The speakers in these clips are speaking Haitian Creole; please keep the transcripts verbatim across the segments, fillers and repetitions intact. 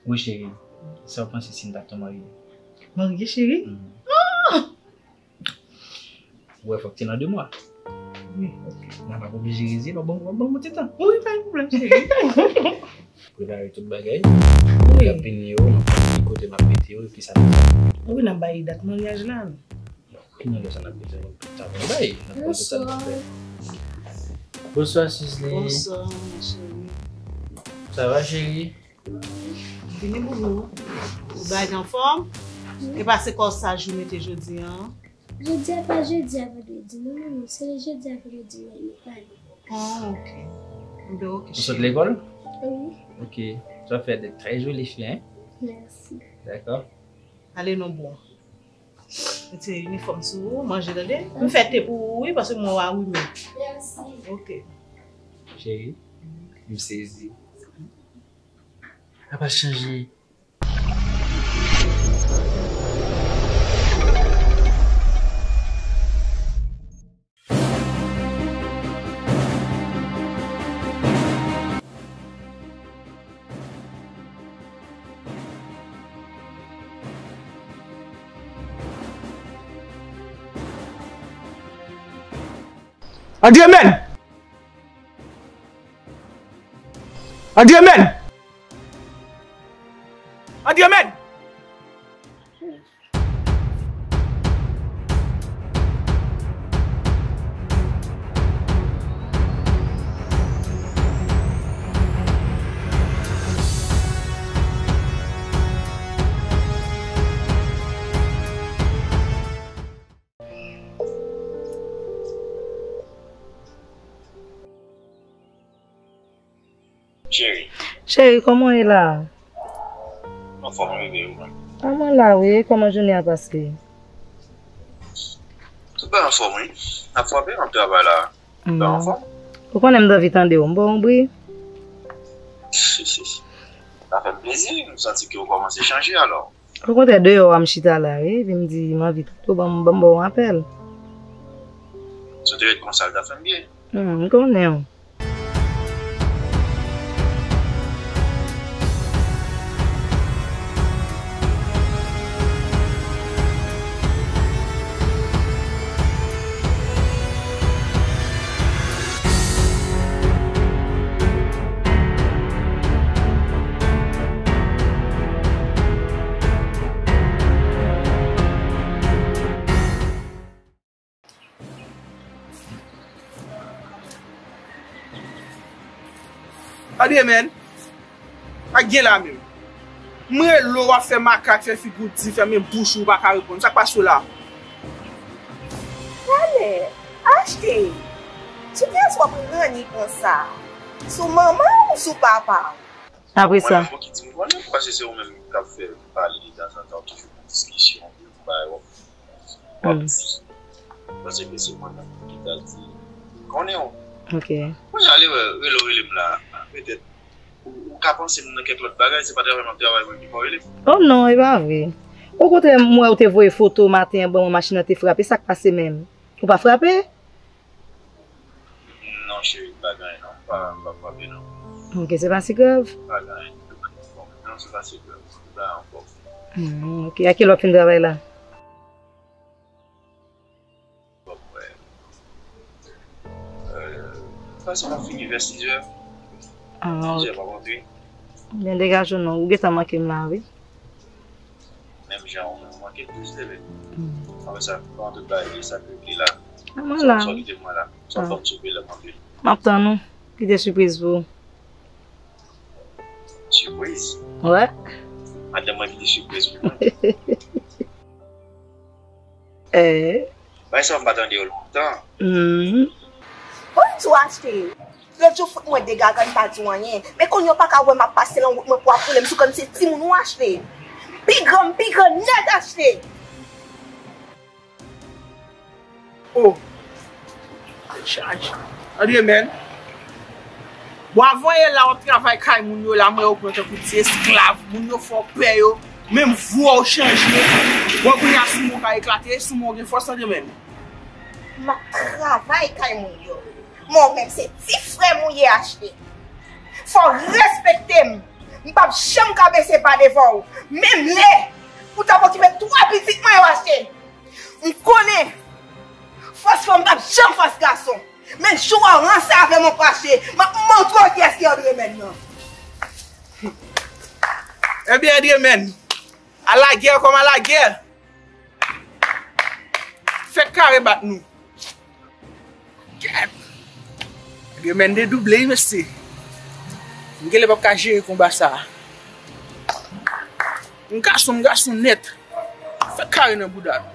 Wi, cheri. Sa w panse si n ta tou marye? Marye, cheri? Mhm. Ou wè, fòk te nan de mwa. Wi, ok. N a pa oblije reze, w ap ban m, w ap ban m yon ti tan. Wi, pa gen pwoblèm, cheri. Prepare tout bagay. Wi. N ap peye yo, n ap di kote n ap mete yo, epi sa n ap fè. Wi, n ap bay dat maryaj la. Bon, ki nan lè sa n ap mete yo, tout sa pou n bay. N ap konn tout sa n ap fè. Bonsoir. Bonsoir, Sizli. Bonsoir, ma chérie. Ça va, chérie? Vini, boubou. Ou bay anfòm? Wi. E pa se kòsaj ou mete jodi a? Jodi a pa jedi a vandredi, non, manmi. Se le jedi a vandredi, manmi, nou pale. Ah, ok. Bon, ok, chérie. Ou sot lekòl? Wi. Ok. Tu vas faire de très jolies filles, hein? Merci. D'accord. Ale non, bon. Mete inifòm sou ou, manje, tande? M fè te pou ou, wi, paske mwen w a wi men. Merci. Ok. Cheri, m sezi. Apa chanje. André men! André men! André men! Cheri. Cheri, kòman w ye la? Anfòm, wi, bebe, ou menm? A, mwen la, wi. Kòman jounen an pase? Tout bagay anfòm, wi. N ap frape nan travay la. Tout bagay anfòm. Ou konnen m t anvi tande w. M ba w yon bri. Sa fè m plezi. M santi ke w kòmanse chanje, alò. Okontrè, deyò a m chita la, wi, epi m di, m anvi tande w, ban m, ban m ba w yon apèl. Si w te ret konsa, l ta fè m byen. Hmm, m konnen w. André men, sa k gen la menm? M rele w, w ap fè makak, fè figi w di, fèmen bouch ou, ou pa ka reponn. Sa k pase w la? Talè, achte. Sou kiyès w ap ranni konsa? Sou manman w ou sou papa w? Apre sa. Mwen menm, bon, ki di m konnen, paske se ou menm k ap fè pale de tanzantan, toujou nan diskisyon, de bagay, w ap, w ap di. Paske se mwen menm ki ta di, konnen w. Ok. Kounye a, lè w rele w rele m la, petèt, ou, ou ka panse m nan kèk lòt bagay, se pa travay m ap travay, mwen ki fè w rele m. Oh non, e pa vre. Okontrè, m wè ou te voye foto maten an, ban mwen machin nan te frape, sa k pase menm? Ou pa frape? Non, cheri, pa gen anyen, non. Pa, pa frape, non. Ok, se pa si grav. Pa gen anyen. Non, se pa si grav. Se pa ankò. Hmm, ok. A kilè w ap fin travay la? Bon, wè. Euh, pase m ap fini vè sizè. Ah, sizè ok. M ap rantre. Byen degaje w non. Ou gentan manke m la, wi. Menm jan ou menm, ou manke plis, bebe. Hmm. Apre sa, kòman tout bagay ye, sa k regle la? Ah, mwen la. Sa w kite mwen la. Sa w fè m soupe lè m antre. M ap tann ou. Kite sipriz pou ou. Sipriz? Wè. Madanm mwen kite sipriz pou mwen. Eh. Bagay sa yo m pa tande yo lontan. Mhm. Bon, m tou achte. Lòt jou fout mwen degaga, m pa di w anyen. Men kounye a w pa ka wè m ap pase nan wout mwen pou w ap boule m sou kòn, se timoun ou achte. Pi gran, m pi gran nèt achte. Oh. Tèt chaje. André men. Bon, avan yè la w ap travay kay moun yo la, m wè yo pran tankou ti esklav. Moun yo fè w pè yo. Menm vwa w chanje. Bon, kounye a sou mwen w ka eklate, sou mwen w gen fòs, André men. M ap travay kay moun yo. Men w menm se ti frè m ou ye achte. Fò w respekte m. M p ap janm ka bese pa devan w. Menm lè ou t ap okipe twa pitit mwen yo achte. M konnen fòs fanm p ap janm fòs gason. Men jou a w ranse avè m, ou fache, m ap montre w kiyès ki Andremèn nan. Ebyen, Andremèn, à la guerre comme à la guerre. Fè kare bat nou. Kèt! Andremèn dedouble, wi, mesye. M genlè p ap ka jere konba sa a. M gason, m gason nèt. Fè kare nan bouda nou.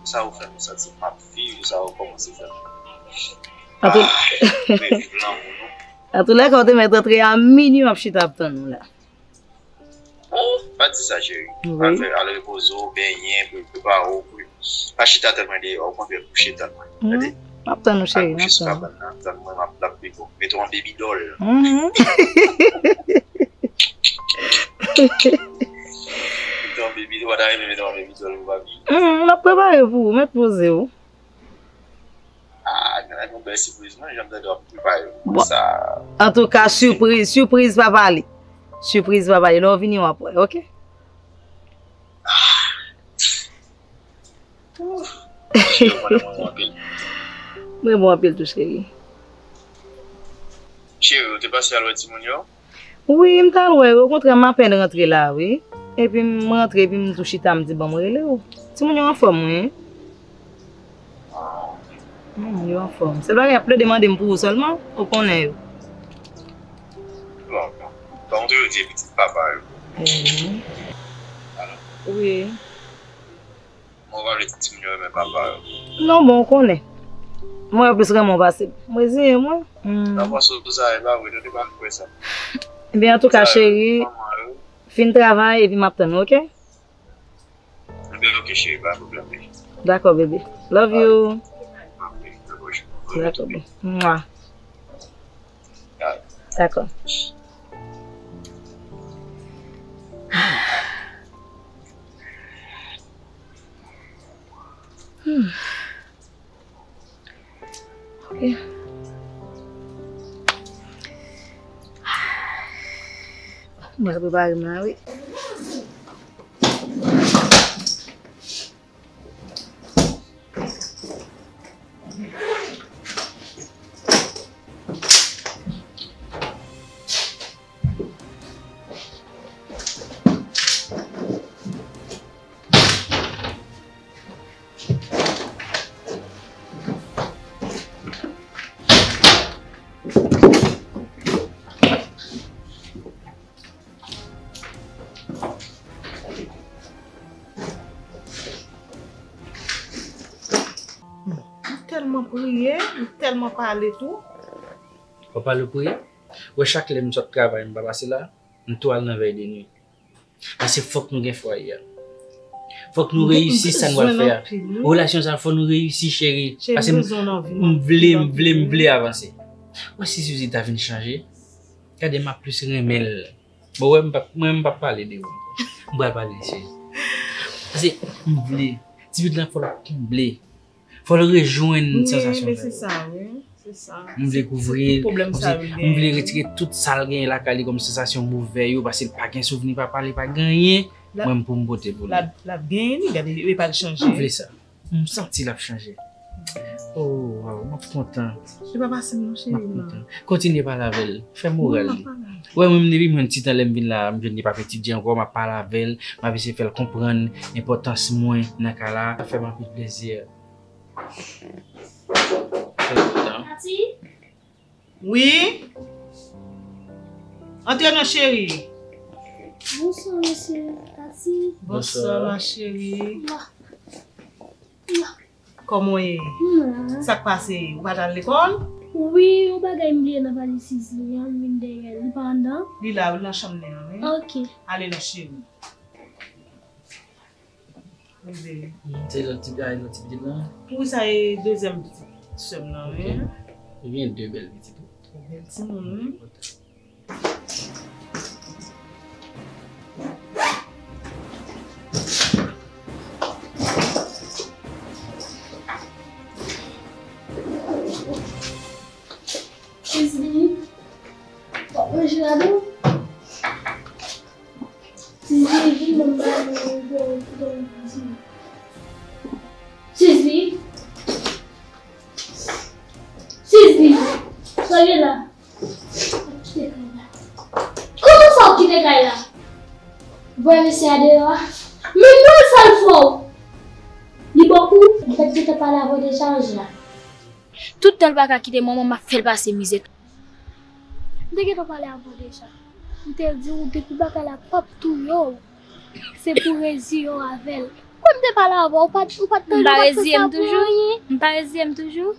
Sa ou fè m santi m ap viv, sa ou kòmanse fè m. Antou- Ah, reviv lanmou, non. Antoulèka, ou te mèt rantre a minui, m ap chita ap tann ou la. Oh, pa di sa, cheri. Wi. Al fè, al repoze w, benyen, pre-, prepare w, pre-, pa chita tann mwen deyò, okontrè, kouche tann mwen. Tande? M ap tann ou, cheri, m ap tann ou. Al kouche sou kabann nan, tann mwen, m ap, l ap pi bon. Mete w an baby doll. Mhm. Mete w an baby, ou pa ta renmen mete w an baby doll pou papi? Mhm, m ap prepare pou ou, mèt poze w. Ah, gen yon bèl sipriz, non, jan m tande w ap prepare pou sa. Antouka, sipriz, sipriz pa pale. Sipriz pa pale. Lè w vini, w ap wè, oke? Ah. Ouh. Cheri, ou konnen mwen bon anpil. Mwen bon anpil tou, cheri. Cheri, ou te pase al wè timoun yo? Wi, m t al wè yo. Okontrè, m apèn rantre la, wi. Epi m rantre, epi m tou chita, m di, "Ban m rele w." Timoun yo anfòm, wi. Hmm, yo anfòm. Sèl bagay, y ap plede mande m pou ou sèlman, ou konnen yo. Bon, bon. Ban m tou yo di pitit papa yo. Mhm. Alo? Wi. Mwen pa vle timoun yo renmen papa yo. Non, bon, ou konnen. Mwen yo plis renmen w pase m. Mwen reziyen mwen. Hmm. Nan pase w sa, e pa vre, nou te pa kwè sa. Ebyen, antouka, cheri, manman yo. Fin travay, epi m ap tann ou, oke? Ebyen, oke, cheri, pa pwoblèm, wi. Dakò, bebe. Love you. Alright. Dakò, bebe. Mwa. Alright. Dakò. Hmm. Ok. Mwen prepare m la, wi. M tèlman priye, m tèlman pale tou. Ou pale ou priye? Ou wè chak lè m sot travay, m pa pase la, m tou al nan vèy de nwi. Paske fòk nou gen fwaye a. Fòk nou reyisi sa n pral fè a. Relasyon sa fò nou reyisi, cheri. Paske m, m vle, m vle, m vle avanse. Ou wè si Suzy ta vin chanje? Gade, m ap plis renmen l. Bon, wè, m p ap, mwen, m p ap pale de ou ankò. M pral pale de Suzy. Paske m vle. Ti pitit la fò l ap konble. Fò l rejwenn sansasyon sa yo. Wi, men se sa, wi. Se sa. M vle kouvri l, m vle retire tout sa l genyen lakay li kòm sansasyon move yo, paske l pa gen souvni papa, li pa gen anyen. Mwen, m pou m pote pou li. L ap, l ap genyen li, gade, li pa l chanje. M vle sa. M santi l ap chanje. Oh, waw, m ap kontan. Li pa pase m non, cheri, non. M ap kontan. Kontinye pale avè l. Fè moral li. Ou wè, mwen, depi mwen ti tan lè m vin la, m jwenn li p ap etidye ankò, m ap pale avè l, m ap eseye fè l konprann enpòtans mwen nan kay la. Sa fè m anpil plezi. Tati? Wi? Antre non, cheri. Bonswa, mesye Tati. Bonswa, ma cheri. Kòman w ye? M la. Sa k pase? Ou pa t al lekòl? Wi, yon bagay m bliye nan valiz Sizli an, m vin dèyè l. Li pa anndan? Li la, wi, nan chanm li an, wi. Ok. Ale non, cheri. Bebe. Se lòt ti, a, lòt ti pitit lan? Wi, sa e dezyèm pitit sè m nan, wi. Ok. Li gen de bèl pitit, wi. Bèl timoun, wi. Kontan. Sizli, w ap manje ladan? Sizli, vin ban m bagay mwen pou w di. Sizli. Sizli. Sa w ye la? Kite kay la. Kòman sa w kite kay la? Voye mesye a deyò a. Men non, sa l fè w? Li ba w kou? M t ap gentan pale avè w deja, Anjla. Tout tan l pa ka kite manman m, m ap fè l pase mizè. M te gentan pale avè w deja. M te di w depi bagay la p ap touye w, se pou w reziye w avè l. Kòm m te pale avè w, ou pa t, ou pa t tande, ou pa t fè sa pou anyen. M pa reziye m toujou.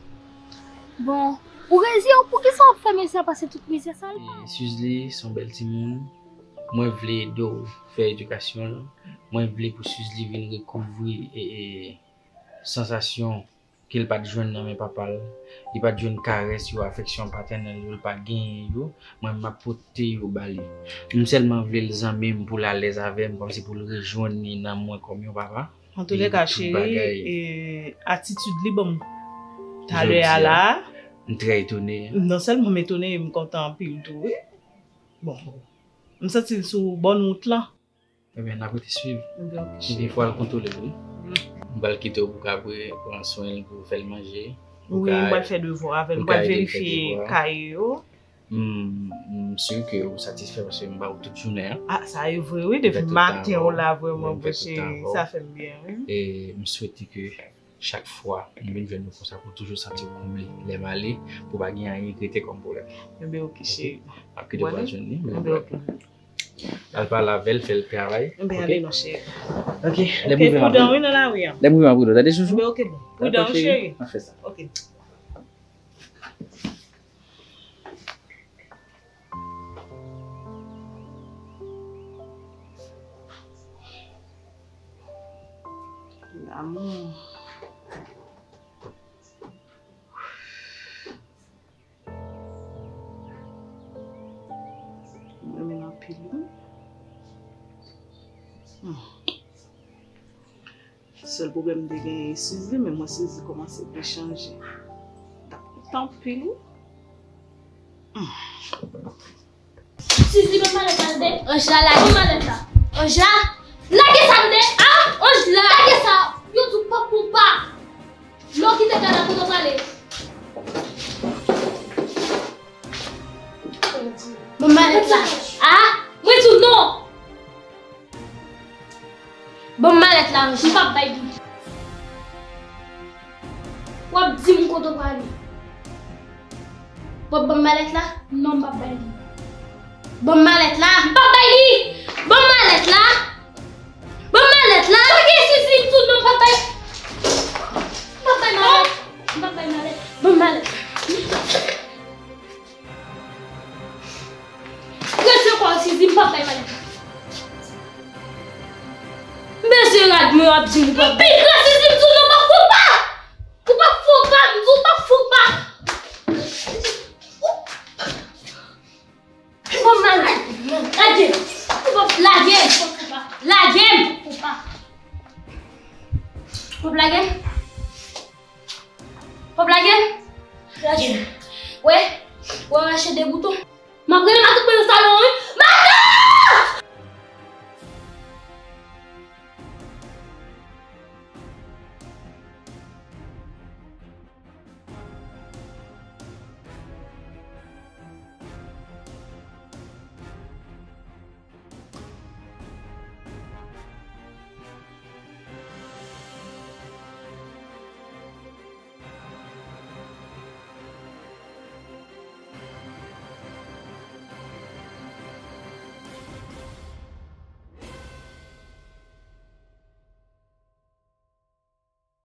Bon, ou reziye w, poukisa w ap fè mesye a pase tout mizè sa l pa? Sizli se yon bèl timoun. Mwen vle ede w fè edikasyon l. Mwen vle pou Sizli vin rekouvri e, e, sansasyon ke l pa t jwenn nan men papa l, li pa t jwenn karès yo, afeksyon patènèl yo, l pa genyen yo, mwen m ap pote yo ba li. M sèlman vle l zanmi m pou l alèz avè m, kòmsi pou l rejwenn li nan mwen kòm yon papa. Antouleka, cheri, e, atitid li ban m talè a la. M trè etone. Non sèlman m etone, m kontan anpil tou, wi. Bon, m santi l sou bòn wout lan. Ebyen, n ap rete swiv. Ebyen, ok, cheri. Ebyen, fò al kontwole l, wi. M pral kite w pou w ka pre-, pran swen l, pou w fè l manje. Wi, m pral fè devwa avè l. M pral verifye kaye yo. M, m si ke ou satisfè paske m ba ou tout jounen an. Ah, sa e vre, wi. Depi maten ou la, vrèman, cheri, sa fè m byen, wi. E m swete ke chak fwa m vin jwenn nou konsa, pou toujou santi w konble lè m ale, pou pa gen anyen k rete kòm pwoblèm. Ebyen, ok, cheri. M ap kite w al jwenn li. Ebyen, ok. Al pale avè l, fè l travay. Ebyen, ale non, cheri. Ok, lè m rive, m ap rele w. Lè m rive, m ap rele w. Tande, chouchou? Ebyen, ok, bon. Pridan, wi, cheri. M ap fè sa. Ok. L'amour. Mwen renmen l anpil, wi. Hmm. Sèl pwoblèm m te genyen e Sizli, men mwen Sizli kòmanse byen chanje. T ap kontan anpil, wi. Hmm. Sizli, ban m malèt la, tande. Anjla, lage. Ban m malèt la. Anjla, lage sa, tande. Ah, Anjla, lage sa. Yo di w pa konpa. Lè w kite kay la, kote w prale? Ban m malèt la. Ah, mwen di w non. Ban m malèt la, Anjla. M p ap bay li. W ap di m kote w prale. W ap ban m malèt la? Non, m p ap bay li. Ban m malèt la! M p ap bay li! Ban m malèt la! Ban m malèt la! Sa gen Sizli, m di w non, m p ap bay. M p ap bay malèt. M p ap bay malèt. Ban m malèt la. Retire kò w, Sizli, m p ap bay malèt la. Mesye rad mwen w ap di m ou p ap bay. M pi gran, Sizli, m di w non, m p ap fè w pa. Ou p ap fè w pa, m di w p ap fè w pa. Bon, m al. Lage m. Lage m. Lage m. W ap lage m? W ap lage m? Lage m. Wè, w ap rache de bouton. M ap rele matant mwen nan salon, wi. Matant!